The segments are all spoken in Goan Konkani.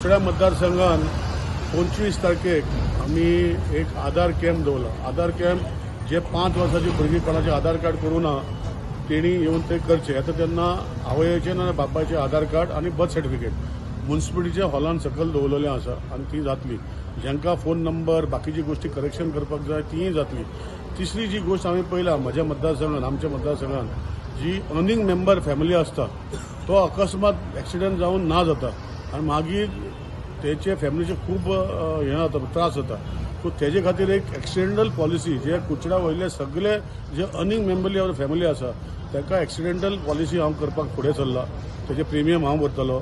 कुडचड्या मतदारसंघान 25 तारखेक आमी एक आधार कॅम्प दवरला. आधार कॅम्प जे 5 वर्सांची भुरगीं कोणाचें आधार कार्ड करूं ना तेणी येवन ते करचे. आतां तेन्ना आवयचें ना बापायचें आधार कार्ड आनी बर्थ सर्टिफिकेट म्युनिसिपालिटीच्या हॉलान सकयल दवरलेलें आसा आनी ती जातली. जांकां फोन नंबर बाकीची गोश्टी करेक्शन करपाक जाय तीय जातली. तिसरी जी गोश्ट हांवें पळयला म्हज्या मतदारसंघान, आमच्या मतदारसंघान जी अर्निंग मेंबर फॅमिली आसता तो अकस्मात एक्सिडंट जावन ना जाता आनी मागीर तेचे फॅमिलीचे खूब हें जाता, त्रास जाता. सो तेजे खातीर एक एक्सिडेंटल पॉलिसी जे कुडचड्या वयले सगळे जे अर्निंग मेंबर फॅमिली आसा ताका एक्सिडेंटल पॉलिसी हांव करपाक फुडें सरला. तेजे प्रिमियम हांव भरतलो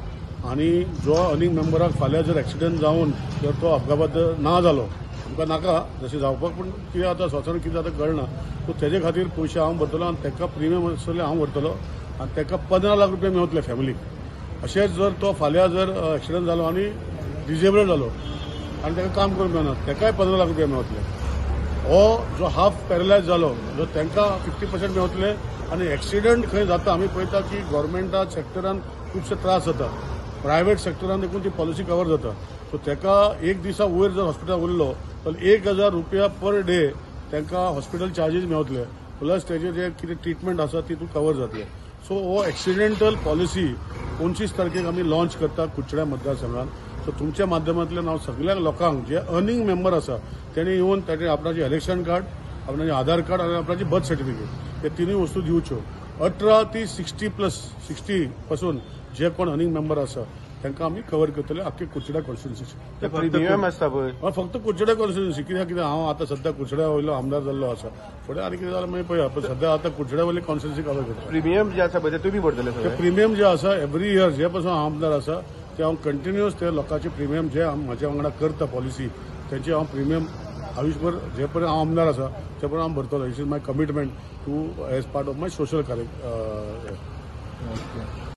आनी जो अर्निंग मेंबराक फाल्यां जर एक्सिडंट जावन जर तो अपघात ना जालो, आमकां नाका जशें जावपाक, पूण कितें जाता संवसारान कितें जाता कळना, सो तेजे खातीर पयशे हांव भरतलो आनी ताका प्रिमियम आसतले हांव भरतलो आनी ताका 15 लाख रुपया मेवतले फॅमिलीक. अशेंच जर तो फाल्यां जर एक्सिडंट जालो आनी डिजेबल जालो आनी ताका काम करूंक मेळना ताकाय 15 लाख रुपया मेवतले. हो जो हाफ पॅरलायज जालो जो तांकां 50% मेवतले. आनी एक्सिडंट खंय जाता आमी पळयता की गव्हर्मेंटा सेक्टरान खुबशे त्रास जाता, प्रायवेट सेक्टरान देखून ती पॉलिसी कवर जाता. सो ताका एक दिसा वयर जर हॉस्पिटलान उरलो तर 1000 रुपया पर डे तांकां हॉस्पिटल चार्जीस मेवतले, प्लस तेजे जे कितें ट्रिटमेंट आसा ती तूं कवर जातले. सो हो एक्सिडेंटल पॉलिसी 25 तारखेक आमी लॉन्च करता कुडचड्या मतदारसंघान. सो तुमच्या माध्यमांतल्यान हांव सगळ्या लोकांक जे अर्निंग मेंबर आसा तेणी येवन ताणें आपणाचें इलेक्शन कार्ड, आपणाचें आधार कार्ड आनी आपणाची बर्थ सर्टिफिकेट हे तिनूय वस्तू दिवच्यो. 18 ते 60 पासून जे कोण अर्निंग मेंबर आसा तांकां आमी कवर करतले आख्खे कुडचड्या कॉन्स्टिट्युन्सीचे. प्रिमियम आसता पळय फक्त कुडचड्या कॉन्स्टिट्युन्सी, कित्याक कितें हांव आतां सद्या कुडचड्या वयलो आमदार जाल्लो आसा, फुडें आनी कितें जाल्यार मागीर पळया, पण सद्या आतां कुडचड्या वयली कॉन्स्टिट्युन्सी कवर करता. प्रिमियम जे आसा पळय ते तुमी भरतले? ते प्रिमियम जे आसा एवरी इयर जे पासून हांव आमदार आसा ते हांव कंटिन्युअस ते लोकांचे प्रिमियम जे म्हज्या वांगडा करता पॉलिसी तेंचे हांव प्रिमियम आयुष्यभर जे पर्यंत हांव आमदार आसा ते पर्यंत हांव भरतलो. It is my commitment to as part of my social कार्य.